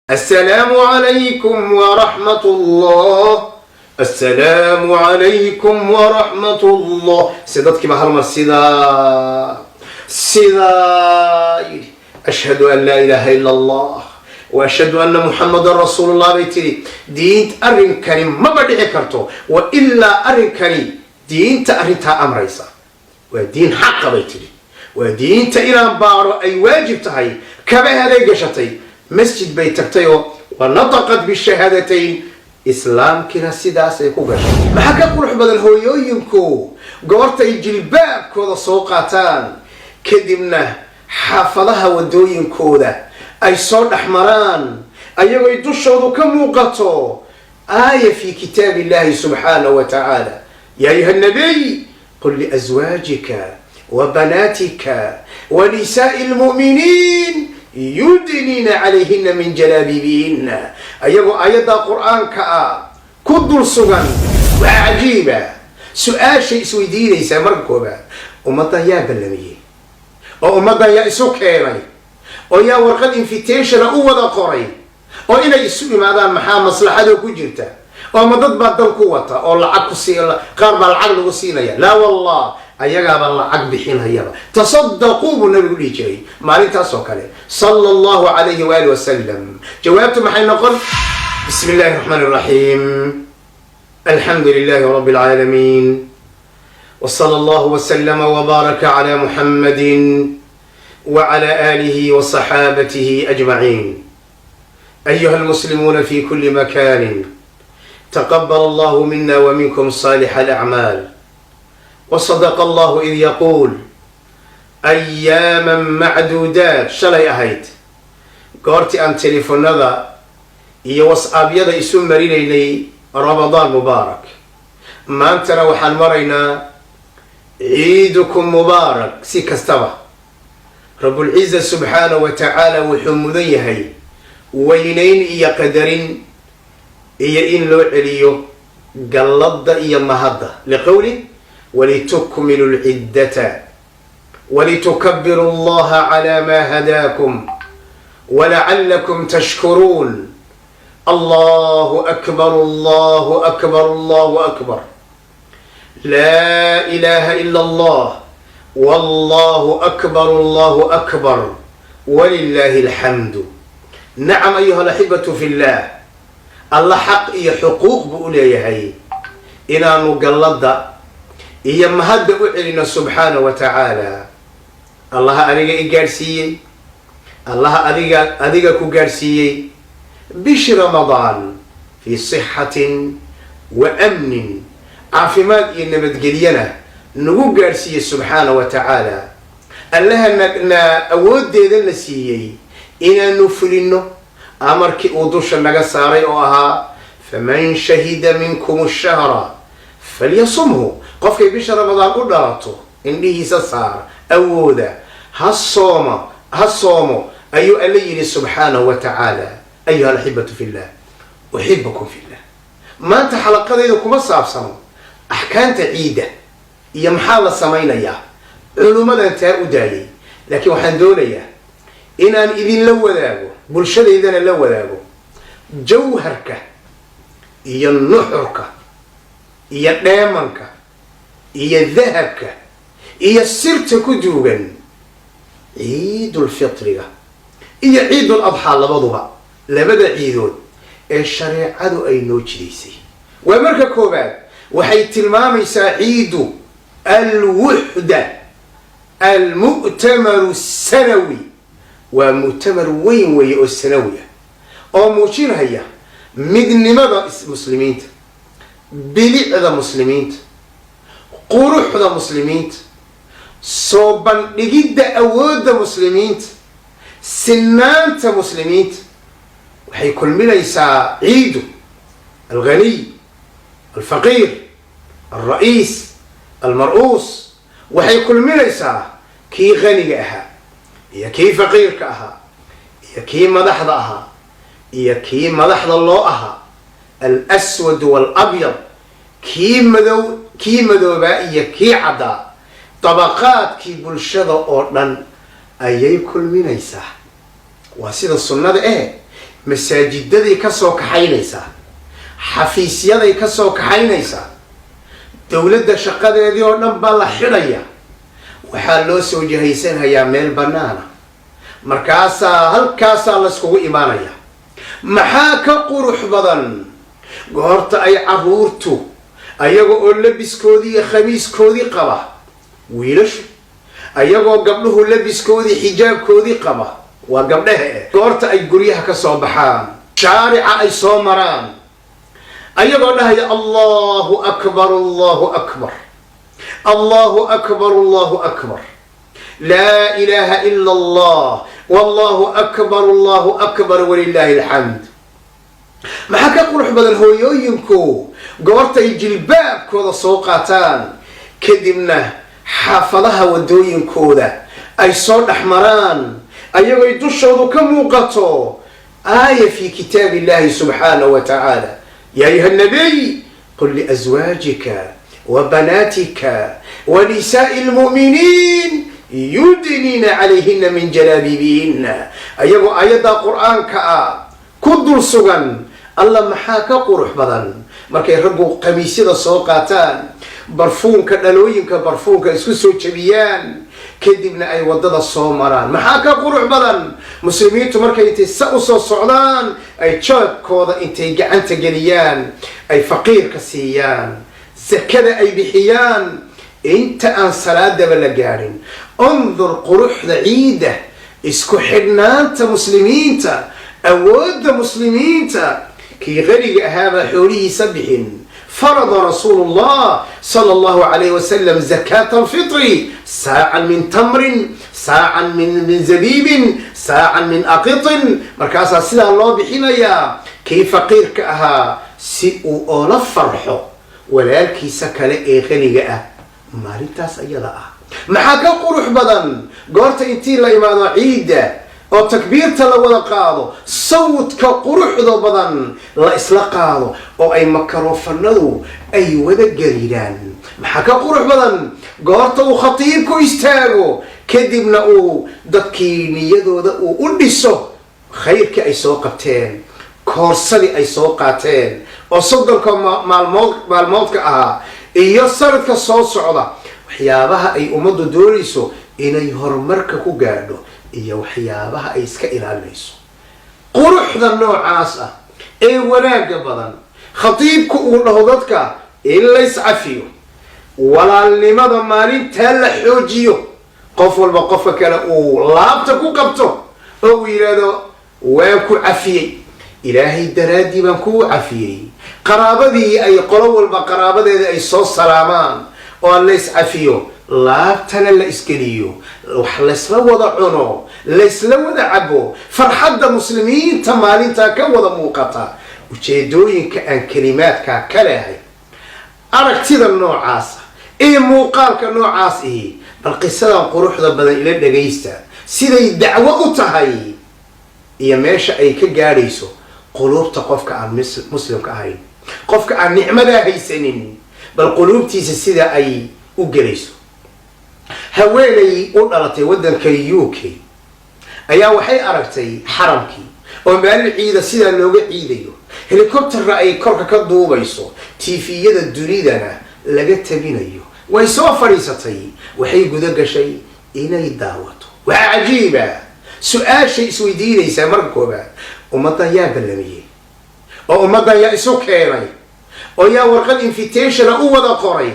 Assalaamu calaykum waraxmat ullah, assalaamu calaykum waraxmat ullah. Si dadkiiba hal mar sidaa yidhi, "Ashhadu an laa ilaaha ila Allah wa ashhadu anna Muxamadan rasuulullah," bay tidhi. Diint arrinkani maba dhici karto wa ilaa arrinkani diinta arrintaa amraysa. Waa diin xaqa, bay tidhi, waa diinta inaan baaro ay waajib tahay. Kabahaday gashatay, masjid bay tagtay oo wa nataqat bishahaadatayn, islaamkiina sidaasay ku gashay. Maxaa ka qurux badan hooyooyinku goortay jilbaabkooda soo qaataan, kadibna xaafadaha wadooyinkooda ay soo dhex maraan, ayagooy dushoodu ka muuqato aaya fi kitaab illahi subxaanahu wa tacaala: "Ya ayuha nabiy, qul liazwaajika wa banaatika wa nisaa'i lmu'miniin yudniina calayhina min jalaabiibihina, ayagoo aayaddaa Qur-aanka ah ku dul sugan. Waa cajiiba su-aashay isweydiinaysaa marka koobaad: ummaddan yaa ballamiyey oo ummaddan yaa isu keenay oo yaa warqad invitation-a u wada qoray oo inay isu imaadaan? Maxaa maslaxadoo ku jirta? Oo ma dad baa dan ku wata oo lacag ku sii, qaar baa lacag lagu siinaya? Laa wallah, ayagaaba lacag bixinayaba. "Tasadaquu," buu Nabigu dhihi jiray maalintaas oo kale, sala Allahu alayhi waali wasalam. Jawaabtu maxay noqon? Bismi illahi raxmaan raxiim, alxamdu lilahi rabbi alcaalamiin, wsala allahu wslama wbaaraka cla Muxamadi wcla alihi wصaxaabatihi ajmaciin. Ayuha almuslimuuna fi kuli makanin, taqabal allahu mina wminkum salix alacmaal. Wsadaqa allahu id yaquul ayaaman macduudaat. Shalay ahayd goortii aan telefoonada iyo WhatsApp-yada isu marinaynay "Ramadaan mubaarak". Maantana waxaan maraynaa "Ciidukum mubaarak". Si kastaba, Rabbulciza subxaanahu wa tacaala wuxuu mudan yahay weynayn iyo qadarin iyo in loo celiyo galladda iyo mahadda, liqowlih: "Walitukmilu lciddata walitukabiru Allaha cala ma hadaakum walacalakum tashkuruun". Allahu akbar, Allahu akbar, Allahu akbar, laa ilaha ila Allah, wallahu akbar, Allahu akbar, walilahi alxamdu. Nacam, ayuha alaxibatu fi llah, Alla xaq iyo xuquuq buu u leeyahay inaanu galladda iyo mahadda u celino subxaana wa tacaala. Allaha adiga i gaadhsiiyey, Allaha adiga ku gaadhsiiyey bishi Ramadaan fii sixatin wa amnin, caafimaad iyo nabadgelyana nagu gaadhsiiyey subxaana wa tacaala. Allaha na awooddeeda na siiyey inaanu fulinno amarkii uu dusha naga saaray oo ahaa: "Faman shahida minkum ashahra falyasumhu". Qofkay bisha Ramadaan u dhalato, indhihiisa saar, awooda, ha sooma, ha soomo, ayuu Alla yidhi subxaanahu wa tacaala. Ayuha alaxibatu fi llah, uxibukum fi llah. Maanta xalaqadayda kuma saabsano axkaamta ciidda iyo maxaa la samaynayaa, culummadan taa u daayay, laakiin waxaan doonayaa inaan idinla wadaago, bulshadaydana la wadaago, jawharka iyo nuxurka iyo dheemanka iyo dahabka iyo sirta ku duugan Ciidulfitriga iyo Ciidul Adxaa, labaduba, labada ciidood ee shareecadu ay noo jidaysay. Waa marka koobaad, waxay tilmaamaysaa ciidu alwuxda, almu'tamaru sanawi. Waa mu'tamar weyn weeye oo sanawi ah oo muujinaya midnimada muslimiinta, bilicda muslimiinta, quruxda muslimiinta, soo bandhigidda awoodda muslimiinta, sinaanta muslimiinta. Waxay kulminaysaa ciidu alghaniy, alfaqiir, alra'iis, almar'uus. Waxay kulminaysaa kii qaniga ahaa iyo kii faqiirka ahaa iyo kii madaxda ahaa iyo kii madaxda loo ahaa, alaswad waalabyad, kii madow, kii madoobaa iyo kii caddaa. Dabaqaadkii bulshada oo dhan ayay kulminaysaa. Waa sida sunnada eh. Masaajidaday ka soo kaxaynaysaa, xafiisyaday ka soo kaxaynaysaa, dowladda shaqadeedii oo dhan baa la xidhaya. Waxaa loo soo jahaysanhayaa meel bannaana, markaasaa halkaasaa layskugu imaanaya. Maxaa ka qurux badan goorta ay caruurtu ayaga oo labiskoodii iyo khamiiskoodii qaba, wiilashu ayagoo gabdhuhu labiskoodii, xijaabkoodii qaba, waa gabdhahe, goorta ay guryaha ka soo baxaan, shaarica ay soo maraan ayagoo dhahaya: "Allahu akbar, Allahu akbar, Allahu akbar, Allahu akbar, laa ilaaha ila Allah, wallahu akbar, Allahu akbar, walilahi alxamd." Maxaa ka qurux badan hooyooyinku goortay jilbaabkooda soo qaataan, kadibna xaafadaha wadooyinkooda ay soo dhex maraan ayagooy dushoodu ka muuqato aaya fi kitaab illahi subxaanahu wa tacaala: "Ya ayuha nabiy, qul liazwaajika wa banaatika wa nisaai lmu'miniin yudniina calayhina min jalaabiibihina." Ayagoo aayaddaa Qur-aanka ah ku dul sugan, alla, maxaa ka qurux badan markay raggu qamiisyada soo qaataan, barfuunka, dhalooyinka barfuunka isku soo jebiyaan, kadibna ay waddada soo maraan? Maxaa ka qurux badan muslimiintu markay intay sa usoo socdaan ay joobkooda intay gacanta geliyaan, ay faqiirka siiyaan, sakada ay bixiyaan inta aan salaadaba la gaadhin? Undur quruxda ciidda, isku xidhnaanta muslimiinta, awoodda muslimiinta. Kii qaniga ahaabaa xoolihiisa bixin. Farada rasuulu llah sala allahu alayh wasalam zakaata alfitri: saacan min tamrin, saacan min zabiibin, saacan min aqitin. Markaasaa sidaa loo bixinayaa kii faqiirka ahaa si uu oola farxo walaalkiisa kale ee qaniga ah maalintaas ayada ah. Maxaa ka qurux badan goorta intii la imaado ciidda oo takbiirta la wada qaado, sawdka quruxda badan la isla qaado oo ay makarofanadu ay wada gariiraan? Maxaa ka qurux badan goorta uu khatiibku istaago, kadibna uu dadkii niyadooda uu u dhiso khayrkii ay soo qabteen, koorsadii ay soo qaateen oo 30-ka maalmood maalmoodka ahaa iyo sanadka soo socda, waxyaabaha ay ummaddu doonayso inay horumarka ku gaadho iyo waxyaabaha ay iska ilaalinayso? Quruxda noocaas ah ee wanaagga badan, khatiibku uu dhaho dadka in lays cafiyo, walaalnimada maalintaa la xoojiyo, qof walba qofka kale uu laabta ku qabto oo uu yidhaahdo: "Waan ku cafiyey, Ilaahay daraaddii baan kuu cafiyey." Qaraabadii ay qolo walba qaraabadeeda ay soo salaamaan oo lays cafiyo, laabtana la isgeliyo, wax laysla wada cuno, laysla wada cabo, farxadda muslimiinta maalintaa ka wada muuqata. Ujeedooyinka aan kelimaadkaa ka lehay, aragtida noocaasa iyo muuqaalka noocaas ihi, bal qisadan quruxda badan ila dhagaysta, siday dacwo u tahay iyo meesha ay ka gaadhayso quluubta qofka aan muslimka ahayn, qofka aan nicmadaa haysanin, bal quluubtiisa sida ay u gelayso. Haweenay u dhalatay waddanka UK ayaa waxay aragtay xaramkii oo maalin ciida sidaa looga ciidayo, helicopterna ay korka ka duubayso, TV-yada dunidana laga tabinayo. Way soo fadhiisatay, waxay guda gashay inay daawato. Waxaa cajiiba su-aashay isweydiinaysaa marka koobaad: ummaddan yaa ballamiyey oo ummaddan yaa isu keenay oo yaa warqad invitationa u wada qoray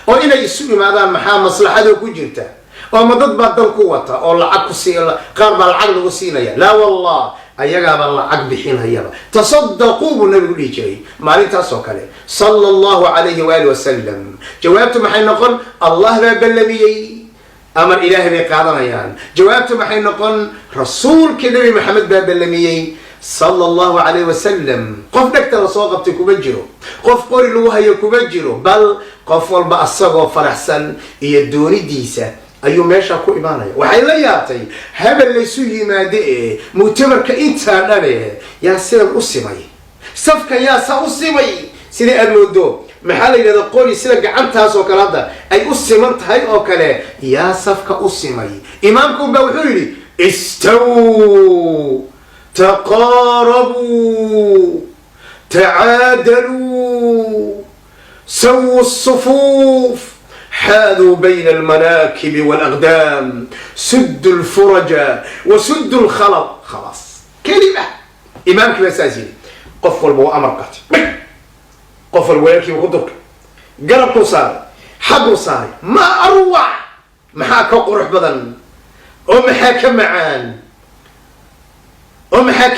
oo inay isu imaadaan? Maxaa maslaxadoo ku jirta? Oo ma dad baa dan ku wata oo lacag ku sii, qaar baa lacag lagu siinaya? Laa wallah, ayagaaba lacag bixinayaba. "Tasadaquu" buu Nabigu dhihi jiray maalintaas oo kale, sala allahu alayhi waali wasalam. Jawaabtu maxay noqon? Allah baa ballamiyey, amar Ilaahay bay qaadanayaan. Jawaabtu maxay noqon? Rasuulkii Nabi Maxamed baa ballamiyey, sala allahu calayh wasalam. Qof dhegta lasoo qabtay kuma jiro, qof qori lagu hayo kuma jiro, bal qof walba asagoo faraxsan iyo doonidiisa ayuu meesha ku imaanaya. Waxay la yaabtay habel laysu yimaade ee muctamarka intaa dhane yaa sidan u simay safkan, yaa saa u simay, sida aad moodo, maxaa la yidhahda, qori sida gacantaas oo kale hadda ay u siman tahay oo kale, yaa safka u simay? Imaamku baa wuxuu yidhi: "Istaw." Taqaarabuu, tacaadaluu, sawuu الصفوف, xaaduu bayna almanaakibi walaqdaam, suddu lfuraja wa suddu lkhalal. Khalaas, kelima imaamkii baa saas yidhi. Qof walba waa amar qaatay. Qof walba walaalkiiba ku durkay, garabkuu saaray, xagguu saaray. Ma arwac! Maxaa ka qurux badan oo maxaa ka macaan oo maxaa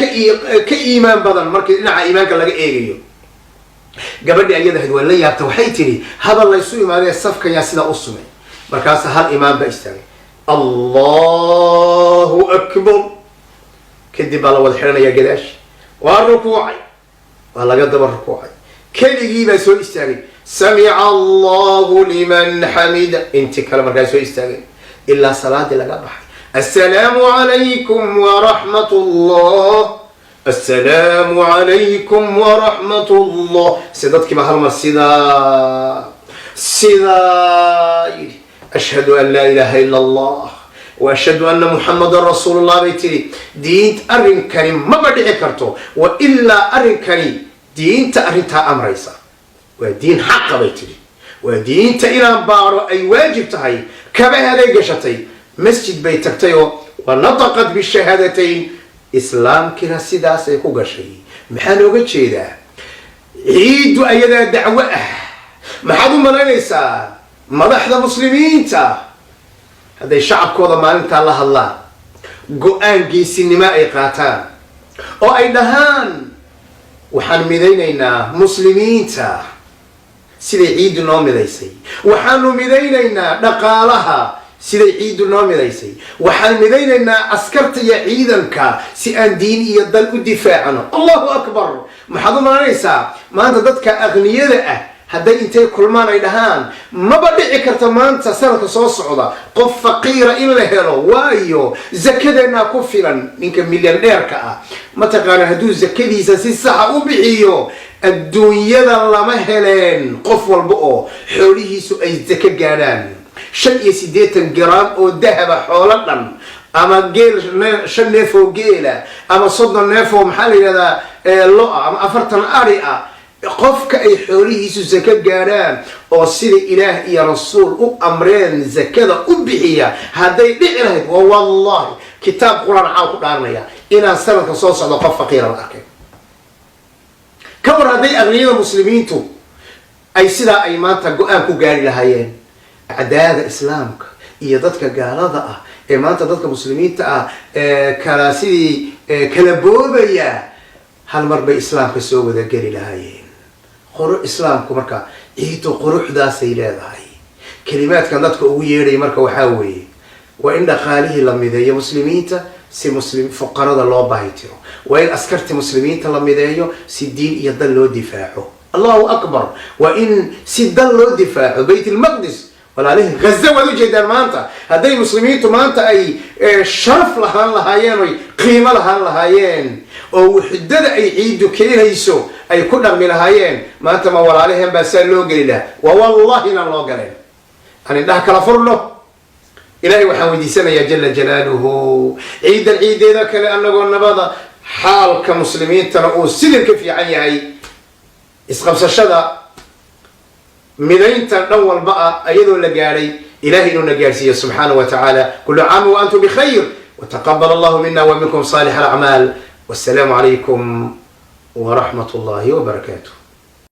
ka iimaan badan markii dhinaca iimaanka laga eegayo? Gabadhii ayada ahayd waa la yaabta. Waxay tidhi, hadal laysu imaadee, safka yaa sidaa u sumay? Markaasa hal imaam baa istaagay, "Allahu akbar." Kadib baa la wada xidhanayaa gadaashi. Waa rukuucay, waa laga daba rukuucay. Keligii baa soo istaagay, "Samica Allahu liman xamida." Intii kale markaa soo istaagay ilaa salaadii laga baxay. "Assalaamu calaykum waraxmat ullah, assalaamu calaykum waraxmat ullah." Si dadkiiba halmar sidaa yidhi, "Ashhadu an laa ilaha ila Allah wa ashhadu anna Muxamadan rasuulullah," bay tidhi. Diint arrinkani maba dhici karto wa ilaa arrinkani diinta arrintaa amraysa. Waa diin xaqa, bay tidhi. Waa diinta inaan baaro ay waajib tahay. Kabahaday gashatay, masjid bay tagtay oo wa nataqat bishahaadatayn. Islaamkiina sidaasay ku gashay. Maxaa looga jeedaa? Ciiddu ayadaa dacwo ah. Maxaad u malaynaysaa madaxda muslimiinta hadday shacabkooda maalintaa la hadlaan, go-aan geesinimo ay qaataan oo ay dhahaan, "Waxaan midaynaynaa muslimiinta siday ciiddu noo midaysay. Waxaanu midaynaynaa dhaqaalaha siday ciiddu noo midaysay. Waxaan midaynaynaa askarta iyo ciidanka si aan diin iyo dal u difaacno." Allahu akbar! Maxaad u malanaysaa maanta dadka aqniyada ah hadday intay kulmaan ay dhahaan, "Maba dhici karta maanta sanadka soo socda qof faqiira in la helo, waayo zakadeenaa ku filan"? Ninka milyandheerka ah, mataqaana, hadduu zakadiisa si saxa u bixiyo, adduunyada lama heleen qof walba oo xoolihiisu ay zako gaadhaan 85 garaam oo dahaba, xoolo dhan ama geel, shan neef oo geela ama 30 neef oo, maxaa la yidhahdaa, lo-a ama 40 ari ah. Qofka ay xoolihiisu zako gaadhaan oo sida Ilaah iyo Rasuul u amreen zakada u bixiya, hadday dhici lahayd, wa wallahi, kitaab Qur-aan caaw ku dhaaranaya inaan sanadka soo socdo qof faqiira la arkay. Ka war hadday aqniyada muslimiintu ay sidaa ay maanta go-aan ku gaari lahaayeen? Acdaada Islaamka iyo dadka gaalada ah ee maanta dadka muslimiinta ah kala sidii kala boobaya, hal mar bay Islaamka soo wada geli lahaayeen. Quru Islaamku marka ciiddu quruxdaasay leedahay. Kelimaadkan dadka ugu yeedhaya marka waxaa weeye, waa in dhaqaalihii la mideeyo muslimiinta si muslim fuqarada loo baahitiro. Waa in askartii muslimiinta la mideeyo si diin iyo dal loo difaaco. Allahu akbar! Waa in si dal loo difaaco Bayt Ilmaqdis. Walaalihii Ghaza waad ujeedaan maanta. Hadday muslimiintu maanta ay sharaf lahaan lahaayeen oy qiimo lahaan lahaayeen oo wuxdada ay ciiddu keenayso ay ku dhaqmi lahaayeen, maanta ma walaalaheen baa saa loo geli lahaa? Wa wallahi inaan loo galeen. Aan indhaha kala furno. Ilahay waxaan weydiisanayaa jala jalaaluhu ciidan ciideeda kale annagoo nabada, xaalka muslimiintana uu sidan ka fiican yahay, isqabsashada, midaynta dhan walba ah ayadoo la gaadhay, Ilahay inuuna gaadhsiiyo subxaanahu wa tacaala. Kullu caam wa antum bikhayr, wataqabal Allahu mina wa minkum saalix alacmaal. Wassalaamu calaykum waraxmat Allahi wabarakaatuh.